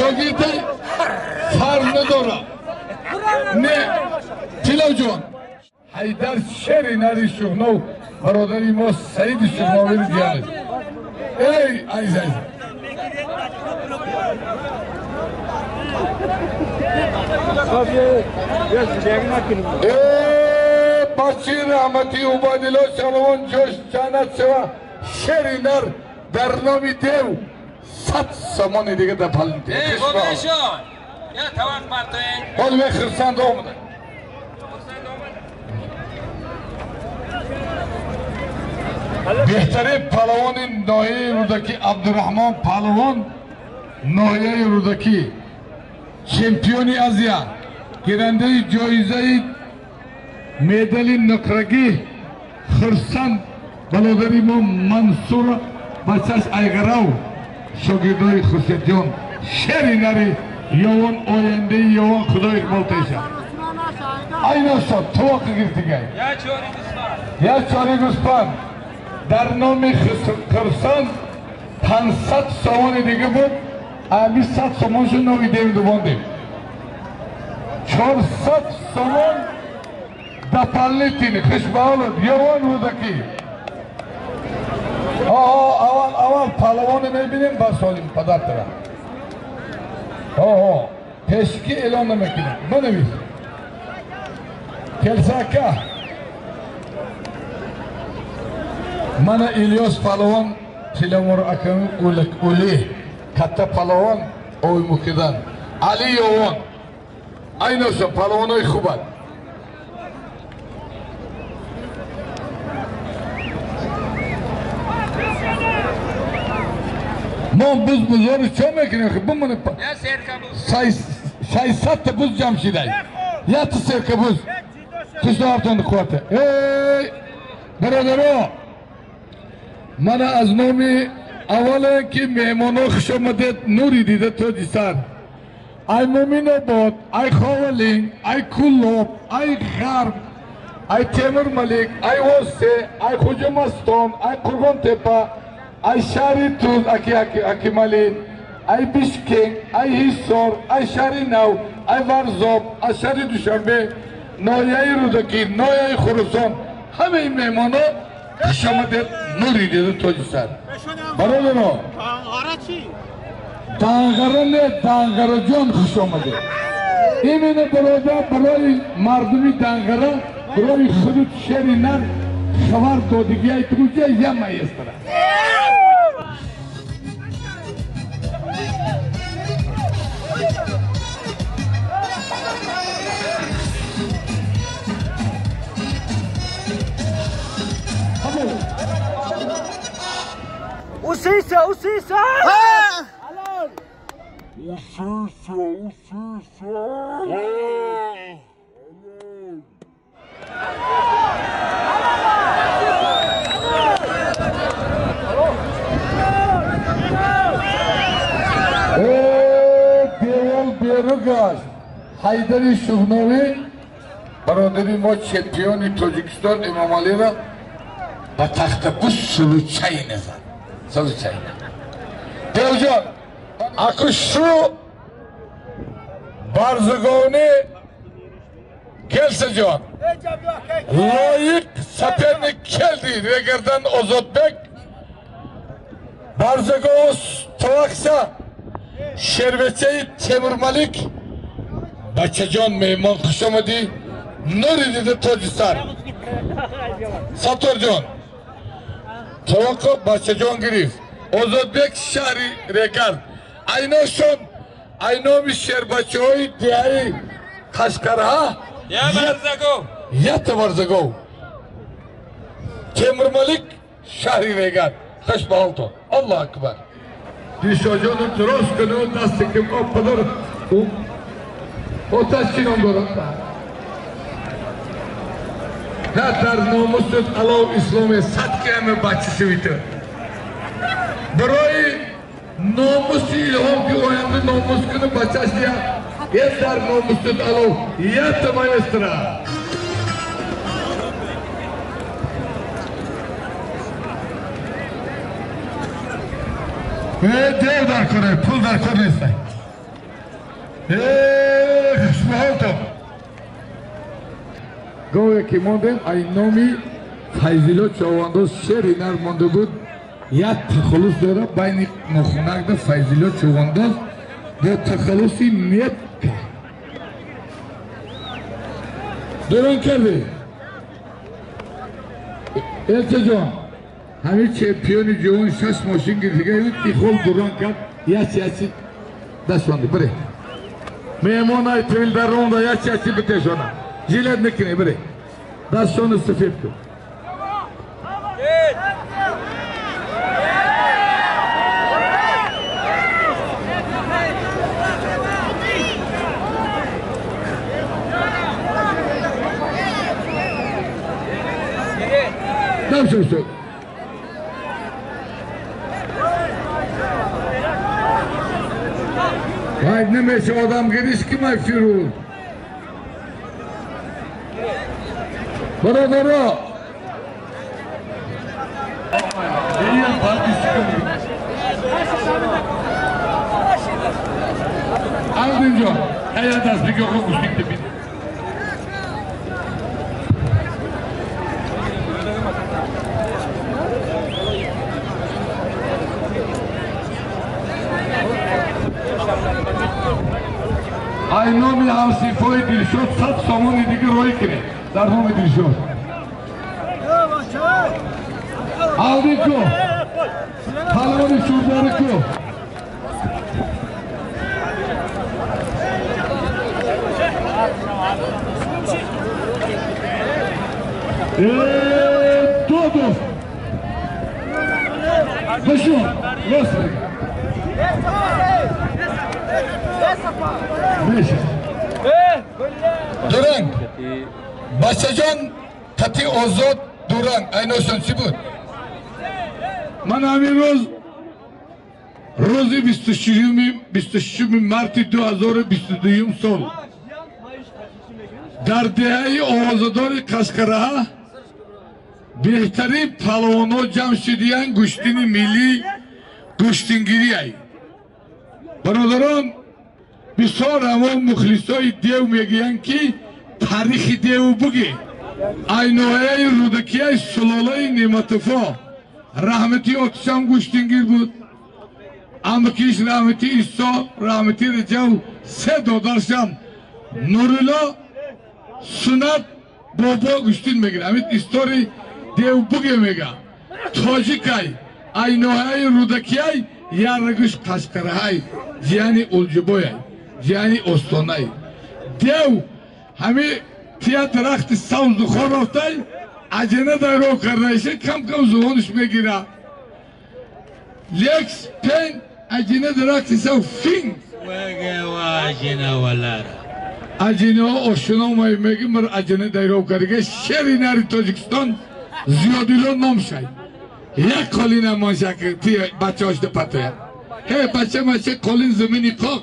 Шогирди фарқ надорад. Не, Тиловҷон. Ҳайдар шери нари Шуғнов, бародари мо Саиди Шуғнови ҷиянаш. Эй, азиз азиз. Эй, бачи раҳмати Убайдулло Шаловон ҷош ҷаннат шава, шери нар дар номи дев 100 сомони дига дар палинте. Ҳол мен хирсанд омадам. Беҳтарин палавони ноҳияи Рӯдакӣ Абдураҳмон палавон ноҳияи Рӯдакӣ, чемпиони Азия, гирандаи ҷоизаи медали нуқрагӣ Хурсанд бародари мо Мансур бачаш Айгарав, шогирдои Хуршедҷон, шери нари ёвон ояндаи ёвон Худо иқбол теша. Айношо товоқи гирифтигай. Я чори гӯспанд дар номи Хурсанд 500 сомони дига буд, ами 100 сомоншу номи деви дубондем. 400 сомон дополнительный хушбаолод ёвон Рӯдакӣ. Аввал аввал палавоне мебинем, бас солим падартара. Пешки эълон намекунем. Бинавис. Келсака. Мана Илёс палавон Тиламур аками ули катта палавон ой мукидан. Али Ёвон. Айноса палавонои хубанд. Мо буз бузори чо мекунем? Бумоне 600 та буз ҷамъ шидай. Якта серка буз. Хушдоартон қуввата. Эй бародаро, мана аз номи аввале ки меҳмоно хуш омадед, нури дида тоҷисар. Ай Муминобод, ай Ховалинг, ай Куллоб, ай Ғарб, ай Темурмалик, ай Восе, ай Хуҷумастон, ай Қурғонтепа, ай шаҳри Туз, Акималин, ай Бишкек, ай Ҳисор, ай шаҳри Нав, ай Варзоб, ай шаҳри Душанбе, ноҳияи Рӯдакӣ, ноҳияи Хуросон, ҳамаи меҳмоно хуш омадед, нури дида тоҷисар. Бародаро, Данғара не, Данғараҷон хуш омадед. Именно бародар, барои мардуми Данғара, барои худу шери нар хабар додигиай туҷа я маестра. Усиса, усиса! Усиса, усиса! Девол беругаш Ҳайдари Шуғновӣ бародари мо чемпиони Тоҷикистон Эмомалиро ба тахтапӯш сулучай назад. Сулучай. Девҷон, аку шу барзугони Келсаҷон лоиқ соперник келди Регардан Озодбек барзугон товақса шербечаи Темурмалик. Бачаҷон, меҳмон хуш омадӣ, нури дида тоҷисар. Сатторҷон товақо бачаҷон гирифт. Озодбек шаҳри Регар. Айношон айноми шербачаҳои деҳаи Қашқарҳа ята барзагов Темурмалик шаҳри Регар. Хуш ба ҳолтон. Аллоҳ акбар. Дишоҷону дуруст куну дасти ким об падар оташ чӣ ном дорад? На дар номусат алов исломе садки ҳама бача шавита. Барои номуси илҳом ки оянда номус куну бачаш я дар номусат алов ята маэстра. Дев дар кор, пул дар кор нестай. Хушбаҳолтон. Гове ки мондем, ай номи Файзило Човандоз шери нар монда буд. Як тахаллус дора байни нохунакда Файзило Човандоз бо тахаллуси Метка. Дурон карди? Элчаҷон, ҳамин чемпиони ҷаҳон 6 мошин гирифтига, ихол дурон кард, яч-ячи дастонди, бире. Меҳмон ай твилдаронда яч-ячи битешона. Жилет мекунӣ, бире. Дастшони сафед кун. Дам шуд. Вай намеша одамгириш ки май Фирӯз. Бародаро. Алдинҷон, ая даст биги охо гӯштик бибин. Ай номи ҳамсифои Дилшод 100 сомони дигар рӯй кунед. Дар номи Дилшод. Алдику. Палвони Шурдарику. Додов. Башо, рост мега. Дуранг. Бачаҷон тати озод Дуранг. Айношон чӣ буд? Ман ҳамин рӯз рӯзи 26 марти 2022 сол дар деҳаи овозадори Қашқараҳа беҳтарин палвонҳо ҷамъ шудиянд гӯштини миллӣ гӯштингириай. Бародарон, бисёр ҳамон мухлисои дев мегӯянд ки таърихи деву бугӣ. Ай ноҳияи Рӯдакияй сулолаи Неъматофо раҳмати Отишам гӯштингир буд. Амакиш раҳмати Исо, раҳмати Раҷаб, се додаршам Нурулло, Сунат, Бобо гӯштин мегирад. Ҳамин истори дев буге мега. Тоҷикай, ай ноҳияи Рӯдакияй, ярагӯш Қашқараҳай, ҷияни Улҷубояй, ҷияни Остонай. Дев ҳами тия дарахти савзу хор рафтай, аҷена дар роҳ кардаиша кам-кам зубониш мегира. Лекс пен аҷена дарахти сав финг. Аҷинаҳо ошиномай меги мар аҷена дар роҳ кардига шери нари Тоҷикистон зиёдило ном шай. Як қолина моншак ти бачаҳошда патояд. Ҳе бача мача қолин замини қоқ.